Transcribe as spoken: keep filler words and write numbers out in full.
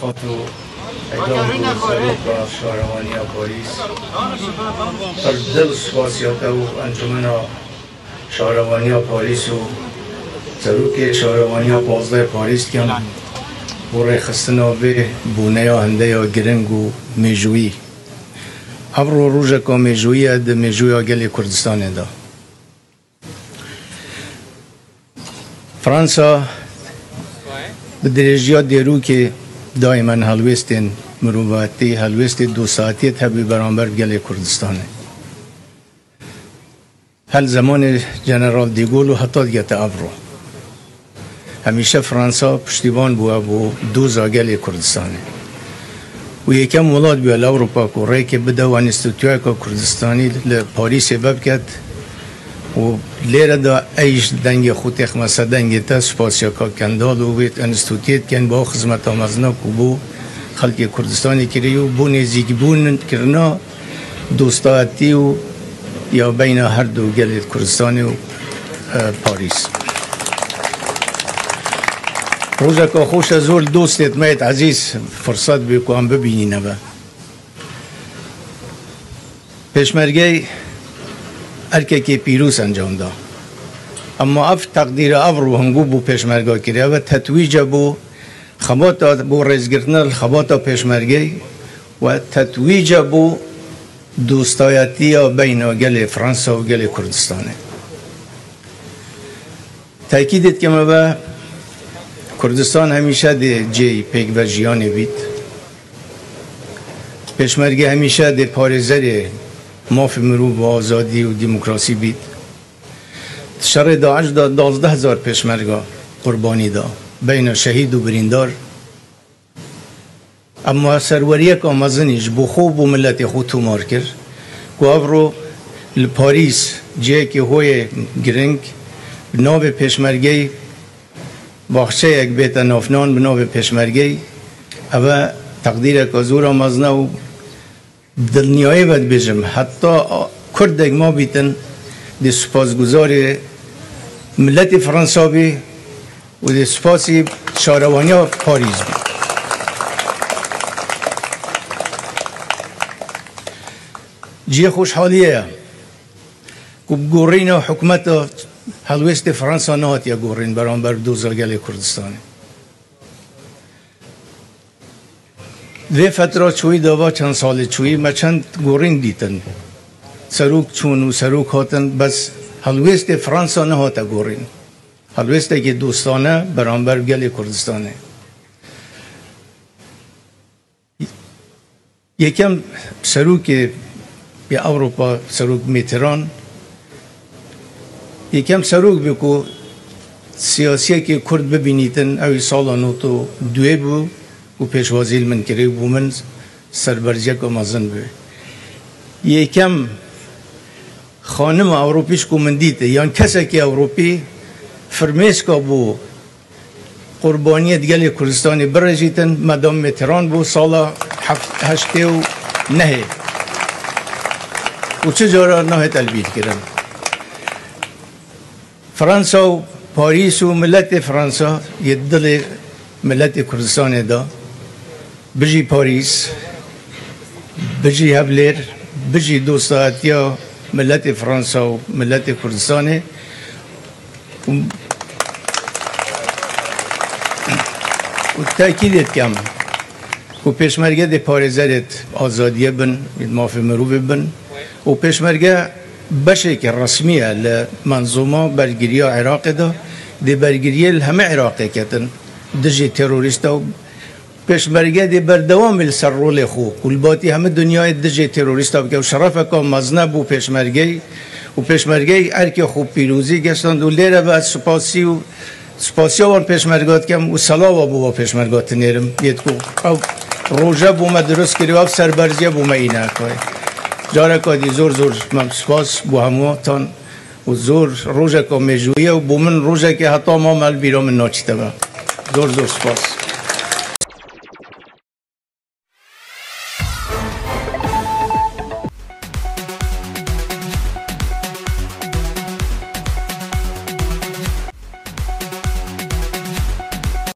Hat û eydam û seroka şarewaniya Parîs. Pir dil spasiya te û Encûmena Şarewaniya Parîs û serokê Şarewaniya pazdeh Parîs dikim bo rêxistina vê boneya hinde ya giring û mêjûyî. Evro rojeka mêjûyî ye di mêjûya gelê Kurdistanê de. Fransa bi dirêjiya dêrokê dayîmen helwêstên mirovatî, helwêstê dostayetiyê hebû beramber bi gelê Kurdistanê. Hel zemanê General de Gaulle û heta digete evro. Hemîşe Fransa piştîvan bûye bo doza gelê Kurdistanê. Û yekem welat bûye li Ewropa ku rêkê bide û enstîtuyeka Kurdistanî li Parîsê vebiket û lêre de ey ji dengê xwe têxme ser dengê te, spasiya kak Kendal û wê enstîtuyê dikin bo xizmeta mezin ku bo xelkê Kurdistanê kirî û bo nêzîkbûn kirina dostayetî û ya beyna her du gelê Kurdistanê û, e, Parîs. Rojeka xweş e, zor dostêt me yêt ezîz firsat bê ku em bibînîne ve. Pêşmergey erkekê pîroz encam da. Ema ev teqdîra ev ro hingû bo pêşmerga kiriye ve tetwîce bo xebata bo rêzgirtina li xebata pêşmergey we tetwîce bo dostayetiya beyna gelê Fransa û gelê Kurdistanê. Tekîdê dikim ve Kurdistan hemîşe dê cêyî pêkvejiyanê bît. Pêşmerge hemîşe dê parêzerê mafê mirov û azadî û demokrasî bît. Di şerê DAIŞ de duwazdeh hezar pêşmerga qurbanî da, beyna şehîd û birîndar. Ema serweriyeka mezin jî ji bo xwe û bo miletê xwe tomar kir ku evro li Parîs cihekî xwe yê giring bi navê pêşmergeyî baxçeyek bête navnan bi navê pêşmergeyî. Ev e teqdîreke zora mezin e û Bi dilniyayî ve dibêjim, heta kurdek ma bîtin, dê spasguzarê miletê Fransa bî û dê spasî şarewaniya Parîs bî. Cihê xweşhaliyê ye ku bi gorîna hikûmeta helwêstê Fransa nehatiye gorîn beramber bi doza gelê Kurdistanê. Vê fetra çûyî de va çend salê çûyî me çend gorîn dîtin. Serok çûn û serok hatin, bes helwêstê Fransa nehate gorîn. Helwêstekî dostane beramber gelê Kurdistanê. Yekem serokê ya Ewropa, serok Mitterrand, yekem serok bû ku siyasiyekê Kurd bibînîtin, ew ê sala nod û duyê bû û pêşwazî li min kirî û bo min serberziyeke mezin bû. Yekem xanima Ewropî ji ku min dît, yan kesekî Ewropî firmêska bo qurbaniyê di gelê Kurdistanê birêjîtin, Madam Mitterrand bû sala heft-, heştê û nehê. Û çi cara nahête elbîrkirin. Fransa û Parîs û miletê Fransa yê dilê miletê Kurdistanê de. Bijî Parîs, bijî Hevlêr, bijî dostayetiya miletê Fransa û miletê Kurdistanê. Û, û tekîdê dikem ku pêşmerge dê parêzerê azadiyê bin, mafê mirovê bin û pêşmerge beşekî resmî ye li menzûma bergiriya Iraqê de, dê bergiriyê li hemê Iraqê ketin dijî terorîsta û Pêşmerge dê berdewamî li ser rolê xwe ku li batî hemî dinyayê dijî terorîsta bike û şerefeka mezin e bo pêşmergeyî û pêşmergeyî erkê xwe pîrozî geştand û lêre ve ez spasî û spasiya wan pêşmerga dikim û selawa bo wa pêşmerga tinêrim. Yê ku ew roje bo me dirust kiriye, ev serberziye bo me îne kay. Careka dî zor zor me spas bo hemû tan. û zor rojeka mêjûyî ye û bo min rojekê heta mame li bîra min naçîte be. Zor zor spas.